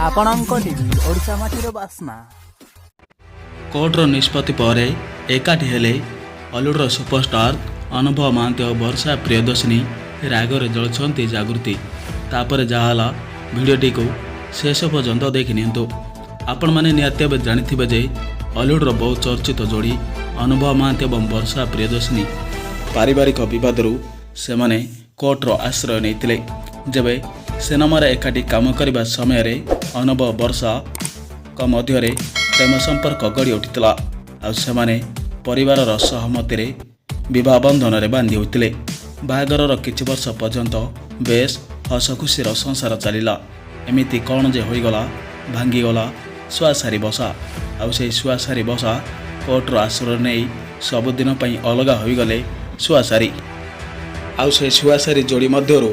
ଆପଣଙ୍କ ଟିଭି, ଓଡ଼ିଶା ମାଟିର ବାସ୍ନା। କୋର୍ଟର ନିଷ୍ପତ୍ତି ପରେ ଏକାଠି ହେଲେ ଅଲିଉଡ଼ର ସୁପରଷ୍ଟାର ଅନୁଭବ ମହାନ୍ତି ଓ ବର୍ଷା ପ୍ରିୟଦର୍ଶିନୀ। ରାଗରେ ଜଳୁଛନ୍ତି ଜାଗୃତି। ତାପରେ ଯାହା ହେଲା, ଭିଡ଼ିଓଟିକୁ ଶେଷ ପର୍ଯ୍ୟନ୍ତ ଦେଖି ନିଅନ୍ତୁ। ଆପଣମାନେ ନିହାତି ଭାବେ ଜାଣିଥିବେ ଯେ ଅଲିଉଡ଼ର ବହୁ ଚର୍ଚ୍ଚିତ ଯୋଡ଼ି ଅନୁଭବ ମହାନ୍ତି ଏବଂ ବର୍ଷା ପ୍ରିୟଦର୍ଶିନୀ ପାରିବାରିକ ବିବାଦରୁ ସେମାନେ କୋର୍ଟର ଆଶ୍ରୟ ନେଇଥିଲେ। ଯେବେ ସିନେମାରେ ଏକାଠି କାମ କରିବା ସମୟରେ ଅନୁଭବ ବର୍ଷାଙ୍କ ମଧ୍ୟରେ ପ୍ରେମ ସମ୍ପର୍କ ଗଢ଼ି ଉଠିଥିଲା ଆଉ ସେମାନେ ପରିବାରର ସହମତିରେ ବିବାହ ବନ୍ଧନରେ ବାନ୍ଧି ହୋଇଥିଲେ। ବାହାଘରର କିଛି ବର୍ଷ ପର୍ଯ୍ୟନ୍ତ ବେଶ୍ ହସଖୁସିର ସଂସାର ଚାଲିଲା। ଏମିତି କ'ଣ ଯେ ହୋଇଗଲା, ଭାଙ୍ଗିଗଲା ଶୁଆସାରୀ ବସା। ଆଉ ସେଇ ଶୁଆସାରୀ ବସା କୋର୍ଟର ଆଶ୍ରୟ ନେଇ ସବୁଦିନ ପାଇଁ ଅଲଗା ହୋଇଗଲେ ଶୁଆସାରୀ। ଆଉ ସେ ଶୁଆସାରୀ ଯୋଡ଼ି ମଧ୍ୟରୁ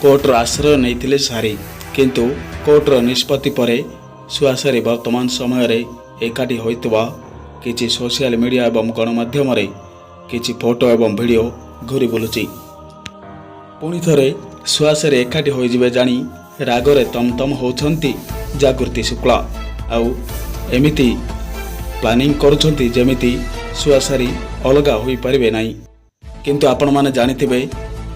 କୋର୍ଟର ଆଶ୍ରୟ ନେଇଥିଲେ ସାରୀ। କିନ୍ତୁ କୋର୍ଟର ନିଷ୍ପତ୍ତି ପରେ ଶୁଆସାରୀ ବର୍ତ୍ତମାନ ସମୟରେ ଏକାଠି ହୋଇଥିବା କିଛି ସୋସିଆଲ ମିଡ଼ିଆ ଏବଂ ଗଣମାଧ୍ୟମରେ କିଛି ଫଟୋ ଏବଂ ଭିଡ଼ିଓ ଘୁରି ବୁଲୁଛି। ପୁଣି ଥରେ ଶୁଆସାରୀ ଏକାଠି ହୋଇଯିବେ ଜାଣି ରାଗରେ ତମତମ ହେଉଛନ୍ତି ଜାଗୃତି ଶୁକ୍ଳା। ଆଉ ଏମିତି ପ୍ଲାନିଂ କରୁଛନ୍ତି, ଯେମିତି ଶୁଆସାରୀ ଅଲଗା ହୋଇପାରିବେ ନାହିଁ। କିନ୍ତୁ ଆପଣମାନେ ଜାଣିଥିବେ,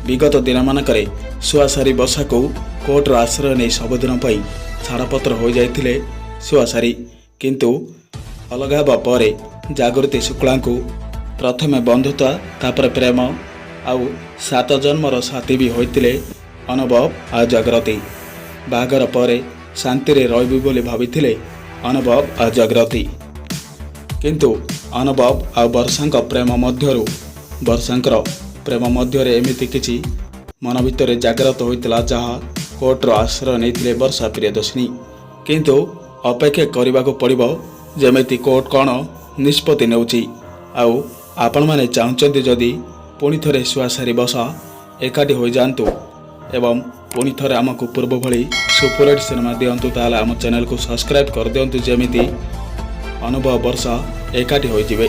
ବିଗତ ଦିନମାନଙ୍କରେ ଶୁଆସାରୀ ବସାକୁ କୋର୍ଟର ଆଶ୍ରୟ ନେଇ ସବୁଦିନ ପାଇଁ ଛାଡ଼ପତ୍ର ହୋଇଯାଇଥିଲେ ଶୁଆସାରୀ। କିନ୍ତୁ ଅଲଗା ହେବା ପରେ ଜାଗୃତି ଶୁକ୍ଳାଙ୍କୁ ପ୍ରଥମେ ବନ୍ଧୁତା, ତାପରେ ପ୍ରେମ ଆଉ ସାତ ଜନ୍ମର ସାଥୀ ବି ହୋଇଥିଲେ ଅନୁଭବ ଆଉ ଜାଗୃତି। ବାହାଘର ପରେ ଶାନ୍ତିରେ ରହିବି ବୋଲି ଭାବିଥିଲେ ଅନୁଭବ ଆଉ ଜାଗୃତି। କିନ୍ତୁ ଅନୁଭବ ଆଉ ବର୍ଷାଙ୍କ ପ୍ରେମ ମଧ୍ୟରୁ, ବର୍ଷାଙ୍କର ପ୍ରେମ ମଧ୍ୟରେ ଏମିତି କିଛି ମନ ଭିତରେ ଜାଗ୍ରତ ହୋଇଥିଲା, ଯାହା କୋର୍ଟର ଆଶ୍ରୟ ନେଇଥିଲେ ବର୍ଷା ପ୍ରିୟଦର୍ଶିନୀ। କିନ୍ତୁ ଅପେକ୍ଷା କରିବାକୁ ପଡ଼ିବ, ଯେମିତି କୋର୍ଟ କ'ଣ ନିଷ୍ପତ୍ତି ନେଉଛି। ଆଉ ଆପଣମାନେ ଚାହୁଁଛନ୍ତି ଯଦି ପୁଣି ଥରେ ଶୁଆସାରୀ ବସା ଏକାଠି ହୋଇଯାଆନ୍ତୁ ଏବଂ ପୁଣି ଥରେ ଆମକୁ ପୂର୍ବ ଭଳି ସୁପରହିଟ୍ ସିନେମା ଦିଅନ୍ତୁ, ତାହେଲେ ଆମ ଚ୍ୟାନେଲକୁ ସବସ୍କ୍ରାଇବ୍ କରିଦିଅନ୍ତୁ, ଯେମିତି ଅନୁଭବ ବର୍ଷା ଏକାଠି ହୋଇଯିବେ।